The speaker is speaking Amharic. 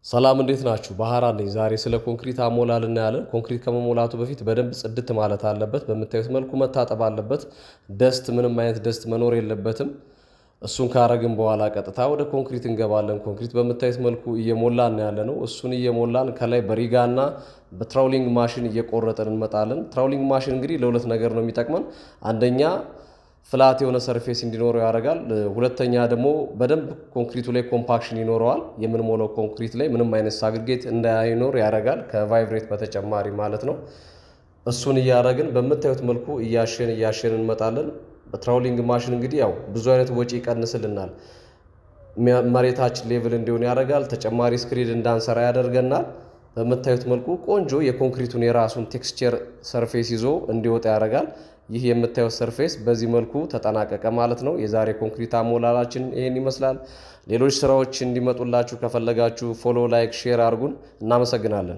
ሰላም፣ እንዴት ናችሁ? ባህራ ነኝ። ዛሬ ስለ ኮንክሪት አሞላል እናያለን። ኮንክሪት ከመሞላቱ በፊት በደንብ ጽድት ማለት አለበት። በምታዩት መልኩ መታጠብ አለበት። Dust፣ ምንም አይነት dust መኖር የለበትም። እሱን ካረግን በኋላ ቀጥታ ወደ ኮንክሪት እንገባለን። ኮንክሪት በምታዩት መልኩ እየሞላን ያለ ነው። እሱን እየሞላን ከላይ በሪጋና በ troweling machine እየቆረጥን እንመጣለን። Troweling machine እንግዲህ ለሁለት ነገር ነው የሚጠቅመን። አንደኛ flat የሆነ surface እንዲኖረው ያደርጋል። ሁለተኛ ደግሞ በደንብ ኮንክሪቱ ላይ compaction ይኖረዋል። የምንሞላው ኮንክሪት ላይ ምንም አይነት aggregate እንዳይኖር ያደርጋል፣ ከ vibrate በተጨማሪ ማለት ነው። እሱን እያደረግን በምታዩት መልኩ እያሸን እያሸን እንመጣለን። በ troweling machine እንግዲህ ያው ብዙ አይነት ወጪ ይቀንስልናል። መሬታችን level እንዲሆን ያደርጋል። ተጨማሪ screed እንዳንሰራ ያደርገናል። በምታዩት መልኩ ቆንጆ የኮንክሪቱን የራሱን texture surface ይዞ እንዲወጣ ያደርጋል። ይህ የምታዩት surface በዚህ መልኩ ተጠናቀቀ ማለት ነው። የዛሬ ኮንክሪት አሞላላችን ይህን ይመስላል። ሌሎች ስራዎች እንዲመጡላችሁ ከፈለጋችሁ follow፣ like፣ share አድርጉን። እናመሰግናለን።